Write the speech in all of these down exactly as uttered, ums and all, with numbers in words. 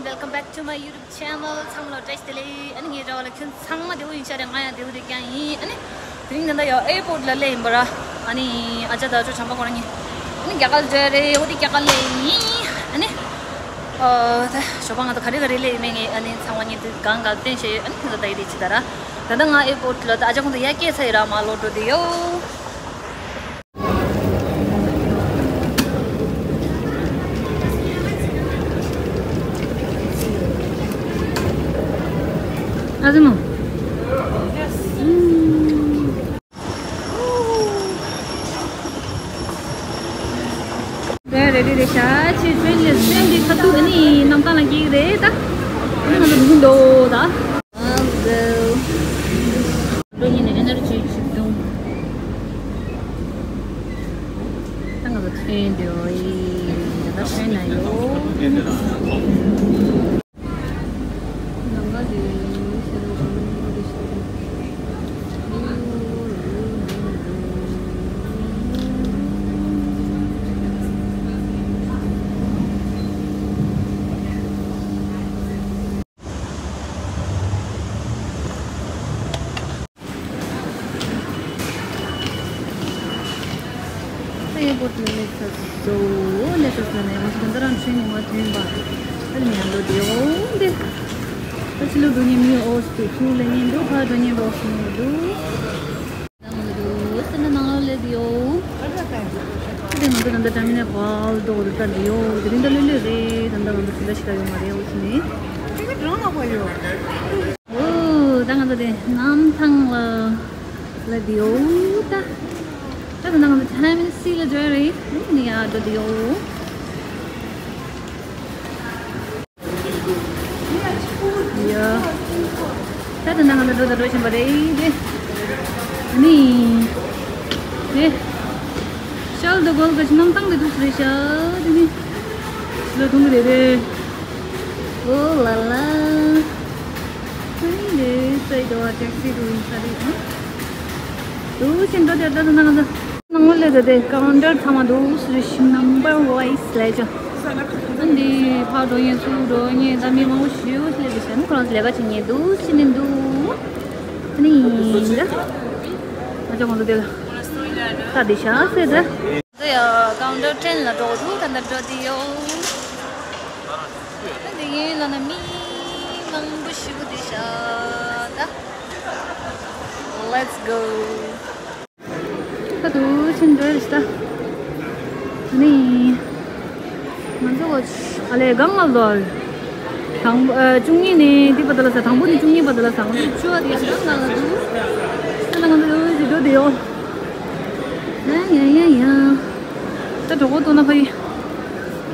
Welcome back to my YouTube channel. ཚང་མ་ལ་བཀྲ་ཤིས་བདེ་ལེགས། ཨ་ནི་ངའི་རེ་བ་ལ་ཁྱོད་ཚང་མ་བདེ་པོ་ཡིན་ཤག་རེད། ང་ཡང་བདེ་པོ་རེད་ཀྱང་ཡིན། ཨ་ནི་དེ་རིང་ད་ལྟ་ཡང་ཨེར་པོར་ཊི་ལ་སླེབས་ཡིན་པ་ར། ཨ་ནི་ཨ་ཅག་དང་ཨ་ཅོ་བྱམས་པ་ཁོ་རང་གཉིས་ཨ་ནི་རྒྱ་གར་འགྲོ་ཡ་རེད། འོ་དེ་རྒྱ་གར་སླེབས་ཡིན། ཨ་ནི་ཨོ་ད་ཞོགས་པ་ང་ཚོ་ག་རེ་ག་རེ་སླེབས་ཡོད་མེད་ངས་ཨ་ནི་ཚང་མ་ཉིད་དུ་གང་ག་བསྟན་བཤད་ཡོད། ཨ་ནི་ཁྱོད་ཚོ་ལྟ་ཡི་རེད། ཇི་ལྟར་ད་ལྟ་ང་ཨེར་པོར་ཊི་ལ་ད་ཨ་ཅག་ཁོང་ཚོ་ཡར་སྐྱེལ་ཚར་ཡོད་ར། མར་ལོག་འགྲོ་བསྡད་ཡོད། ཨ་ཙི་མོ། དེ་རེ་ཌི་རེད་ཤག་ཆེ་ཕྲེན་ལས་ཕྲེན་འདི་ཁ་ཐུག་ཨ་ནི་གནམ་ཐང་ལ་སྐྱེལ་གི་རེད་ད། ཨ་ནི་ང་ཚོ་འདུག་འདུག་ད། Let's go. འགྲོ་ཉིན་ནས་ཨེ་ནར་ཇི་ཞིག་འདུག་ད་ང་ཚོ་ཐོན་འདོད་ཡིན། ད་ཐོན་ན་ཡོད། ཨེར་པོར་ཊི་ནས་སླེབས་ཚར་སོང་། སླེབས་ཚར་སོང་ནས་ང་ཚོ་ད་ལྟ་རང་ཊེན་ནང་མར་ཐོན་པ། ཨ་ནི་ཡང་འགྲོ་དེ་འོང་དེ། ད་ཕྱི་ལོགས་འགྲོ་མཁན་མི་ཨོ་སི་ཚུར་སླེབས་མཁན་འདུག་ཕར་འགྲོ་མཁན་ཨོ་སི་མི་འདུག་ད་ང་ཚོ་སེམས་ནང་ལ་སླེབས་ཡོད། ད་ང་ཚོ་ད་ལྟ་ཊར་མི་ནལ་ཕོར་འགྲོ་གི་འདུག་ད་འདི་ཡོད་དེ་རིང་ད་ལྷོད་ལྷོད་རེད། ད་ལྟ་ང་ཚོ་དེ་འདྲ་ཞིག་ད་ཡོད་མ་རེད། འོ་ཙི་ནས། ཨོ་ད་ང་ཚོ་དེ་གནམ་ཐང་ལ་སླེབས་ཡོད་ད། ད་ད་ང་ཚོ་ཊའིམ་སི་ལ་འགྲོ་རེད། ཨ་ནི་ཡར་འགྲོ་དེ་ཡོད། ཡ། ད་ད་ནང་ང་འགྲོ་ད་འགྲོ་བཞིན་པ་རེད་དེ། ནི། དེ། ཤར་ལ་དགོན་གྱི་གནམ་ཐང་དེ་འདུག་སེ་རེད་ཤག་དེ་ནི། ལ་དུང་རེད་དེ། ཨོ་ལ་ལ། ཨ་ནི་དེ་སའི་དོ་ཊེག་སི་དུ་ཡིན་ས་རེད། འདུག་སེ་འགྲོ་དེ་ད་ད་ནང་ང་འགྲོ། ནང་ལ་ད་དེ་ཀའུན་ཊར་ཚང་མ་འདུག་སེ་རེད་ཤག་ནམ་བར་ཝའི་སི་ལས་ཅོ། ཨ་འདི་ཕར་འགྲོ་མཁན་ཚུར་འགྲོ་མཁན་ད་མི་མང་པོ་ཞེ་པོ་ཞིག་སླེབས་ཤག་ནི་ཁོ་རང་ཚོ་ལས་ཀ་བྱེད་མཁན་འདུག་སེ་ནི་འདུག་ཨ་ནི་ཡིན་ད། ཨ་ཅག་ཁོང་ཚོ་དེ་ལ་ལྟ་བསྡད་ཤག་ཟེར་ད། ད་ཡ་ཀའུན་ཊར་ཊེན་ལ་འགྲོ་འདུག་ད་ད་འགྲོ་དེ་ཡོད། ད་འདི་ཡིན་ལ་ན་མི་མང་པོ་ཞེ་པོ་བསྡད་ཤག་ད། Let's go. ད་དུ་ཕྱིན་འགྲོ་རེད་ཤག་ནི། ང་ཚོ་ཨ་ལས་གང་ང་ལོར། དང་པོ་ཨ་བཅུ་གཉིས་ནས་འདི་བར་དུ་ལ་ས་དང་པོ་ནས་བཅུ་གཉིས་བར་དུ་ལ་ས་ང་ཚོ་བཅུ་པ་དེ་ཡང་གང་ང་ལ་འདུག་ད་ང་ཚོ་ཡོད་ཞིག་འགྲོ་དེ་ཡོད། ཡ་ཡ་ཡ་ཡ། ད་གྲོགས་པོ་ཏོ་ན་ཕ་ཡི།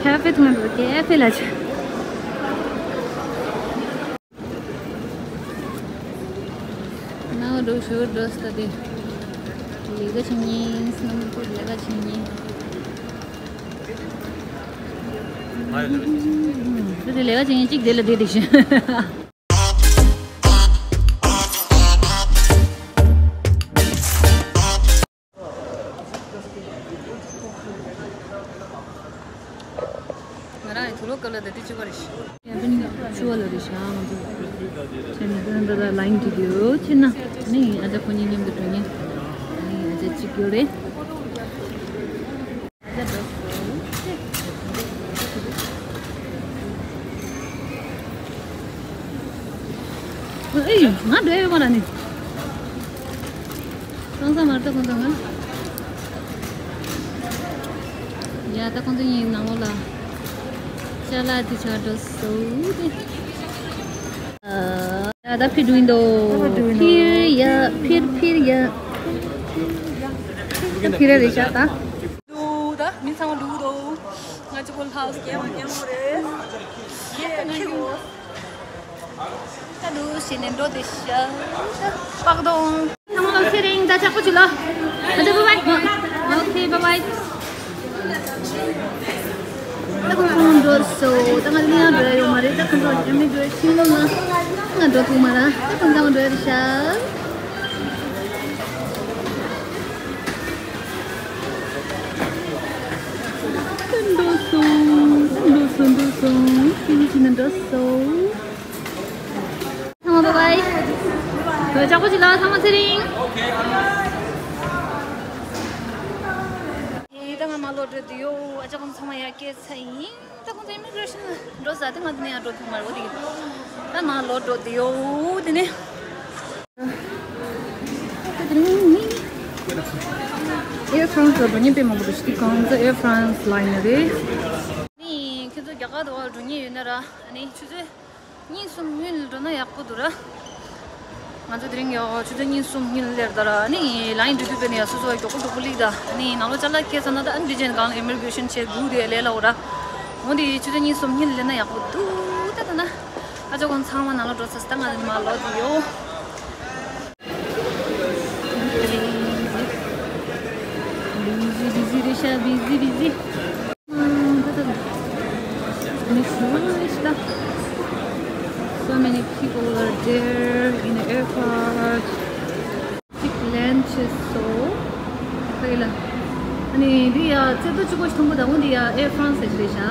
ཁེ་ཧྥེ་ཐུང་ཡ་འགྲོ་ཁེ་ཧྥེ་ལ་ཆ། ནའོ་འགྲོ་ཞོར་འགྲོ་སྟ་དེ། ལས་ཀ་བྱེད་ཉིན་སྣམ་པོ་ལས་ཀ་བྱེད་ཉིན། ད་དེ་ལས་ཀ་བྱེད་ཉིན་གཅིག་དེ་ལ་བསྡད་བསྡད་བཞིན། ང་རང་ཡི་དུག་ལོག་སྐབས་ལ་ད་དུས་ཆུ་བ་རེད་ཤག་ཡ་ཕན་ཆུ་བ་ལ་རེད་ཤག་ང་ཚོ། ཁྱེད་ནི་འདི་འདི་ལ་ལ་ཡིན་གྱི་འདུག་ཕྱིན་ན་ནི་ཨ་ཅག་ཁོ་གཉིས་མཉམ་དུ་འགྲོ་ཉེ། ནི་ཨ་ཅག་གཅིག་ཡོད་རེད། ཨེ་ཡོ་ང་འགྲོ་ཡོད་མ་ར་ནི། ཁོང་ཚང་མར་ལྟ་ཁོང་ཚང་མར། ཡ་ད་ཁོང་ཚང་ཡིན་ནང་ལོགས་ལ། ཅ་ལག་དེ་ཆ་འགྲོ་སོ་དེ། ཡ་ད་ཕི་འགྲོ་ཡིན་དོ། ཕི་འགྲོ་ཡིན་དོ། ཕིར་ཡ་ཕིར་ཕིར་ཡ། ད་ཕི་ར་རེད་ཤག་ད། འདུག་ད་མི་ཚང་མ་འདུག་དོ། ང་ཅི་གོ་ལྷག་སྐྱེ་བ་སྐྱེ་མོ་རེད། ཡེ་ཁྱི་གོ། ད་འདུག་ཞེས་ནས་འགྲོ་དེ་ཤག་ད་པག་དོང་། ཚང་མ་ལ་ཚེ་རིང་ད་ཅག་པོ་ཆུ་ལ། ཨ་ཅག་bye bye། Okay bye bye། ད་ཁོང་ཚང་འགྲོ་སོ། ད་ང་གླིང་ཡང་འགྲོ་ཡ་ཡོད་མ་རེད། ད་ཁོང་ཚང་ཨ་མི་འགྲོ་ཤིང་ལ་ང་འགྲོ་ཐུབ་མ་ར། ད་ཁོང་ཚང་འགྲོ་ཡ་རེད་ཤག་འགྲོ་སོང་། འགྲོ་སོང་། འགྲོ་སོང་། ཅི་ནས་འགྲོ་སོང་། ཚང་མ་བའི་བའི། ལོ་ལྕགས་པོ་ཅི་ལ་ཚང་མ་ཚེ་རིང་། ཨེ་ད་ང་མ་ལོ་འགྲོ་དུས་ཡོ། ཨ་ཅག་ཁོང་ཚང་མ་ཡར་སྐྱེལ་ཚར་ཡིན། ད་ཁོང་ཚོ་ཨི་མི་གྷི་རེ་ཤན་འགྲོ་ས་དེ་ང་དེ་ནས་ཡར་འགྲོ་ཐུབ་མ་རེད་འོ་དེ། ད་མ་ལོ་འགྲོ་དུས་ཡོ་དེ་ནས། Air France ལ་འགྲོ་མཁན་དཔེ་མང་པོ་འདུག་ཤི་ཏི་གང་ཚ་Air France ལ་ཡིན་ན་རེད། ནི་ཁྱོད་ཚོ་རྒྱ་གར་དུ་འགྲོ་མཁན་ཡོད་ན་ར། ནི་ཆུ་ཚོད་གཉིས་གསུམ་སྔོན་ལ་འགྲོ་ན་ཡག་པོ་འདུག་ར། ང་ཚོ་དེ་རིང་ཡོ་ཆུ་ཚོད་གཉིས་གསུམ་སྔོན་ལ་སླེབས་ད་ར། ནི་ལ་ཡིན་འགྲོ་དུས་པས་ནི་ཡ་སོ་སོ་མགྱོགས་པོ་མགྱོགས་པོ་སླེབས་ད། ནི་ནང་ལོགས་ཅ་ལག་ཁྱེར་ཚར་ན་ད་ཨ་ནི་འདི་ཅན་གང་ལ་ཨི་མི་གྷི་རེ་ཤན་ཆེད་དགུ་དེ་ལས་སླ་བོ་ར། འོ་དེ་ཆུ་ཚོད་གཉིས་གསུམ་སྔོན་ལ་སླེབས་ན་ཡག་པོ་འདུག་ད་ད་ན། ཨ་ཅག་ཁོང་ཚང་མ་ནང་ལ་འགྲོ་ཚར་སོང་། ད་ང་ནི་མ་ལོག་དུས་ཡོ། Busy, busy རེད་ཤག busy, busy. It's nice. So many people are there in the airport. Ticket line ཆེ་སོ། ཁ་ཡི་ལ། ཨ་ནི་འདི་ཡ་ཚེ་ཏོ་གཅིག་པོ་ཞིག་མཐོང་གི་འདུག་འོ་འདི་ཡ་Air France ཞིག་རེད་ཤག་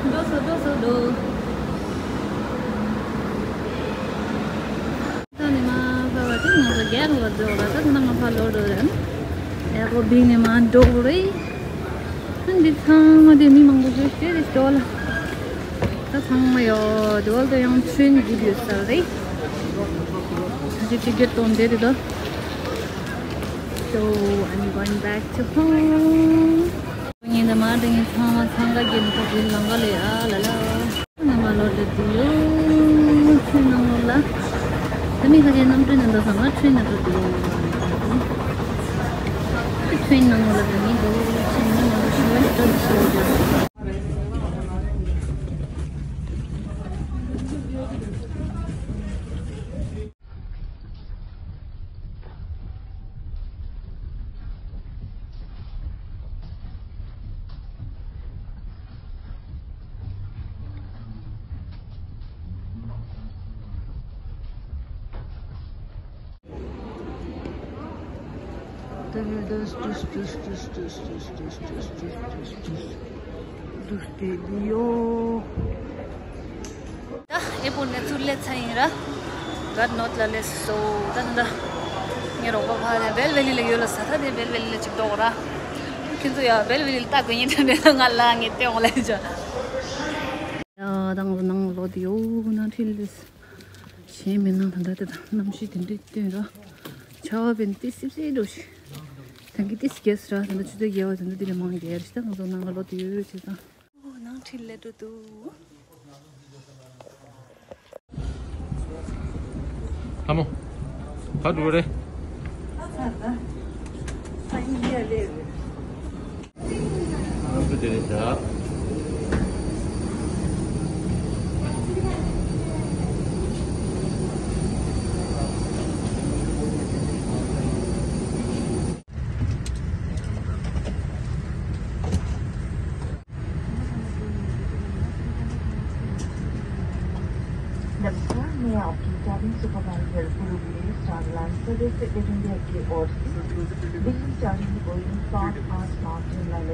འགྲོ་སོང་འགྲོ་སོང་འགྲོ། ད་ནི་མ་ཕ་བ་དེ་ང་ཚོ་རྒྱལ་བ་འགྲོ་ལ་ད་ཐ་ན་ང་ཕ་ལོ་འགྲོ་རན། ཨེ་གོ་བི་ནས་མ་འགྲོ་རེད། ད་འདི་ཚང་མ་དེ་མི་མང་པོ་ཞིག་དེ་རེ་འགྲོ་ལ། ད་ཚང་མ་ཡོད་དེ་བ་ད་ཡང་ཁྲིན་བརྒྱུད་ཡོད་ས་རེད། ད་ཅི་ཊི་ཀེ་ཊི་གཏོང་བསྡད་རེད་ད། So I'm going back to home. ཉིན་དང་མ་དེ་ཉིན་ཚང་མ་འཚང་ཁ་རྒྱབ་ནས་ཁོ་ཚོའི་ལམ་ཁ་ལ་ཨ་ལ་ལ། ང་མ་ལོ་འགྲོ་དུས་ཡོ། ཁྲིན་ནང་ལོགས་ལ། ད་མི་ཁ་ཤས་གནམ་གྲུ་ནང་འགྲོ་ས་ང་ཁྲིན་ནང་འགྲོ་དུས་ཡོ། ཁྲིན་ནང་ལོགས་ལ་འགྲོ་མི་འདུག་ཁྲིན་ནང་ལོགས་ཤོར་འགྲོ་ཤོར་འགྲོ། ད་ཨེ་པོར་ནས་ཚུར་སླེབས་ཚར་ཡིན་ར། གྷར་ནོད་ལ་སླེབས་སོང་། ད་ད་ད། ངའི་རོགས་པ་ཕ་ལ་བེལ་ཝེ་ལི་ལ་ཡོད་ལ་ས་ད་དེ་བེལ་ཝེ་ལི་ལ་ཅིག་འགྲོ་ར། ཁྱེད་ཚོ་ཡ་བེལ་ཝེ་ལི་ལ་ལྟ་དགོས་ཡིན་དྲན་དེ་ལ་ང་ལ་ངས་བལྟས་འོང་ལ་ཡིན་ཅག་ཡ་ད་ང་ཚོ་ནང་ལོགས་དེ་ཡོ་ནང་ཁྲིད་ལས། གཞན་མི་ནང་ད་ད་དེ་དང་གནམ་གཤིས་དེ་འདྲའི་སྟོན་ར། ཆར་པ་བན་ཏི་སིབ་སིབ་འགྲོ་ཞིག་ད་གི་ཏི་སི་རྒྱས་ར་ད་ད་ཆུ་ཚོད་བརྒྱད་པ་ད་ད་དེ་རེ་མང་རྒྱས་ར་ཞིག་ད་ང་ཚོ་ནང་ལོགས་དེ་ཡོད་ཅེས་དང་། ཨོ་ནང་ཁྲིད་ལས་འགྲོ་འདུག་ལྷ་མོ། ག་འགྲོ་རེད། ཨ་ཁུ་དེ་རེད་ཤག नमस्कार, मैं आपकी cabin supervisor Gurupriya. Star Alliance service Air India की ओर से Delhi charging Boeing सात आठ सात निर्माण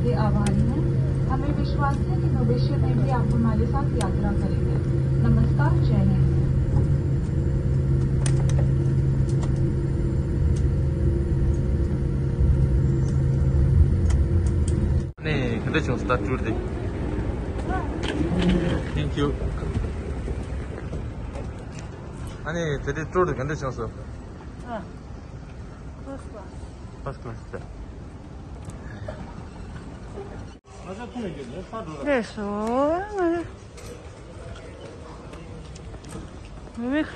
के आभारी हैं। हमें विश्वास है कि भविष्य में भी आप हमारे साथ यात्रा करेंगे। नमस्कार, जय हिंद। ནས་ག་འདྲ་བྱུང་སྟ་ཊུར་དེ། Thank you. ཨ་ནི་དེ་དེ་ཊུར་དེ་ག་འདྲ་བྱུང་སོང་། ཨ། First class. First class དེ། ལགས་སོ། ང་།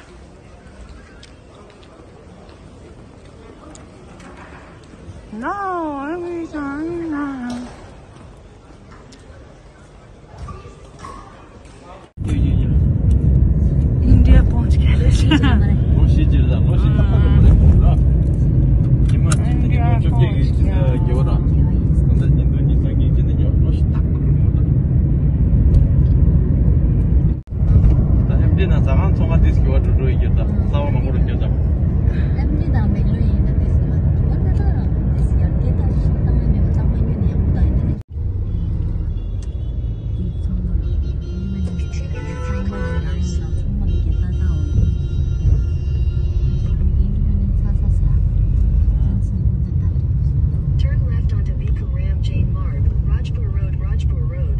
No, I'm not. India पहुंच गया। ལོ་བཞི་ཅིག་ལ་ལོ་བཞི་ཏག་ཏག་ལ་མ་རེད་གོང་ལ། ཉི་མ་གཅིག་ཉིས་སྟོང་བཅོ་བརྒྱད་ཀྱི་ཕྱི་ཟླ་བརྒྱད་པ་རང་། ད་ལྟ་ཉིས་སྟོང་ཉི་ཤུ་གཉིས་ཀྱི་ནས་ཉོ་ལོ་བཞི་ཏག་ཏག་ལ་མ་རེད། ད་ཨེམ་ཌི་ནང་ཟ་ཁང་ཚང་མ་དེ་སྐྱོ་བ་འགྲོ་འགྲོ་ཡི་གེ་ད་རྩ་བ་མང་པོ་རུ་སྐྱོ་ད། ཨེམ་ཌི་དང་མེག་ལོ་ཡིན་ན་དེ་སྐྱོ་བ་འགྲོ་བ་ད་ད་དེ་སི་ཡར་རྒྱས་ད་ཤི་ཏང་ཡིན་མེད་པ་ཚང་མ་ཡོད་ནས་ཡག་པོ་ད་ཡིན་ད། Turn left onto Bikram Ram Jane Marg, Rajpur Road, Rajpur Road.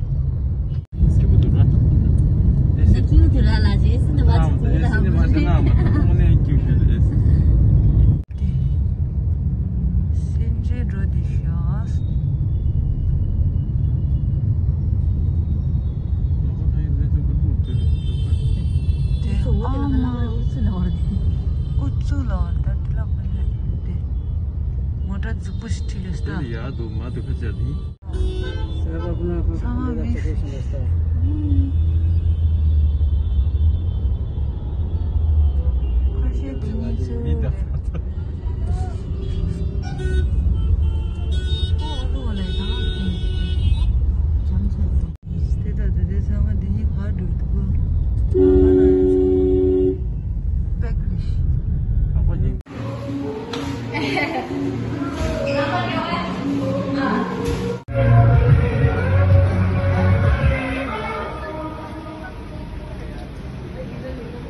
སེམས་ཅན་འགྲོ་དེ་ཤོག་དེ་ཨ་མ། ཨུ་ཚུགས་ལ་བར་ད་དེ་ལ་དཔེ་ལས་དེ། ངོ་སྤྲོད་རྫིག་པོ་ཞིག་ཁྲིད་ལས་སྟ། དེ་ཡ་དུ་མ་དུ་ཁ་ཆ་དེ། ཚང་མ་མི། ཁ་ཤས་དེ་ནས་ཚུར། དེ་ལྟ་དེ་དེ་ཚང་མ་འདི་གཉིས་ཕར་འགྲོ་འདུག་གོ། ང་ལ་ཡང་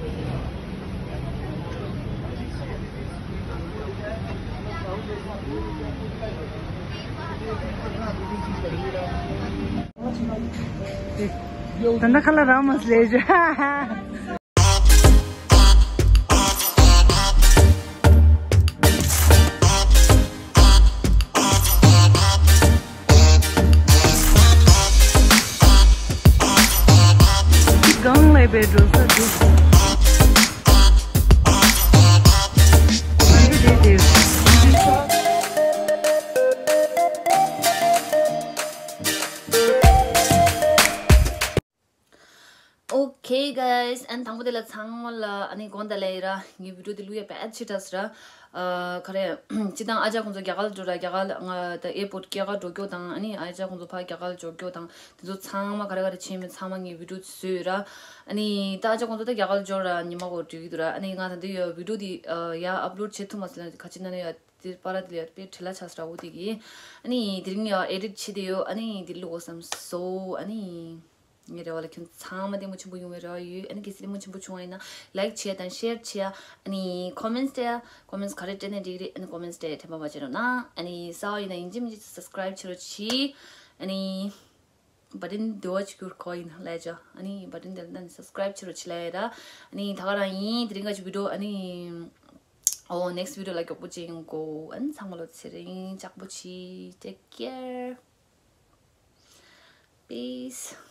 ཚང་མ་པེག་རེད། ད་ནི་ཁ་ལག་རག་མ་སོང་ལས་བྱ། གང་ལས་པའི་འགྲོ་ས་འདུག Okay guys, ཨ་ནི་དང་པོ་དེ་ལ་ཚང་མ་ལ་ཨ་ནི་དགོངས་དག་ལས་ཡིན་ར། ངའི་བི་ཌིའོ་དེ་བླུག་ཡ་བེད་ཆེ་དྲགས་ར། ཨ་ག་རེ། སྤྱི་བཏང་ཨ་ཅག་ཁོང་ཚོ་རྒྱ་གར་འགྲོ་ར། རྒྱ་གར་ང་ད་ཨེར་པོར་ཊི་རྒྱ་གར་འགྲོ་རྒྱུ་དང་ཨ་ནི་ཨ་ཅག་ཁོང་ཚོ་ཕར་རྒྱ་གར་འབྱོར་རྒྱུ་དང་དེ་ཚོ་ཚང་མ་ག་རེ་ག་རེ་བྱས་མིན་ཚང་མ་ངའི་བི་ཌིའོ་དེ་བཟོས་ཡོད་ར། ཨ་ནི་ད་ཨ་ཅག་ཁོང་ཚོ་ད་རྒྱ་གར་འབྱོར་ར་ཉི་མ་འགོར་འགྲོ་གི་འདུག་ར། ཨ་ནི་ང་ད་འདི་ཡོད་བི་ཌིའོ་དེ་ཡ་ཨབ་ལོཌ་བྱེད་ཐུབ་མ་སོང་ལ་ག་ཅི་ན་ནི་ཡ། དེ་པར་དེ་ལ་ཡ་དཔེ་བྲེལ་བ་ཆགས་སོང་ར། འོ་དེ་གི་ཨ་ནི་དེ་རིང་ཡ་ཨེ་ཌིཊ་བྱེད་དེ་ཡོད། ཨ་ནི་དེ་བླུག་དགོས་བསམ་སོང་། ཨ་ནི་ངའི་རེ་བ་ལ་ཁྱོད་ཚང་མ་བདེ་མོ་ཆེན་པོ་ཡོང་བའི་རེ་བ་ཡོད། ཨ་ནི་གལ་སྲིད་བདེ་མོ་ཆེན་པོ་བྱུང་བ་ཡིན་ན་ལའིཀ་བྱེད་དང་ཤེར་བྱེད། ཨ་ནི་ཀོ་མེནཊ་སྤྲད་ཡ། ཀོ་མེནཊ་ག་རེ་སྤྲད་ནའི་འགྲིག་རེད། ཨ་ནི་ཀོ་མེནཊ་སྤྲད་དྲན་པ་མ་བརྗེད་རོགས་གནང་། ཨ་ནི་གསར་བ་ཡིན་ན་ཡིན་གཅིག་མིན་གཅིག་སབ་སི་ཀ་རེབ་བྱེད་རོགས་གྱིས། ཨ་ནི་བ་ཊན་དེ་བ་ཅིག་སྐྱུར་ཁོ་ཡིན་ལས་ཅོ། ཨ་ནི་བ་ཊན་དེ་ལ་ན་ནི་སབ་སི་ཀ་རེབ་བྱེད་རོགས་གྱིས་ལས་ར། ཨ་ནི་ད་ག་རང་ཡིན། དེ་རིང་ག་ཅིག་བི་ཌིའོ་ཨ་ནི། ཨོ་ནེག་སི་ཊི་བི་ཌིའོ་ལ་མགྱོགས་པོ་ཅིག་ཡོང་གོ། ཨ་ནི་ཚང་མ་ལོ་ཚེ་རིང་ལྕགས་པོ་ཆེ། Take care. Peace.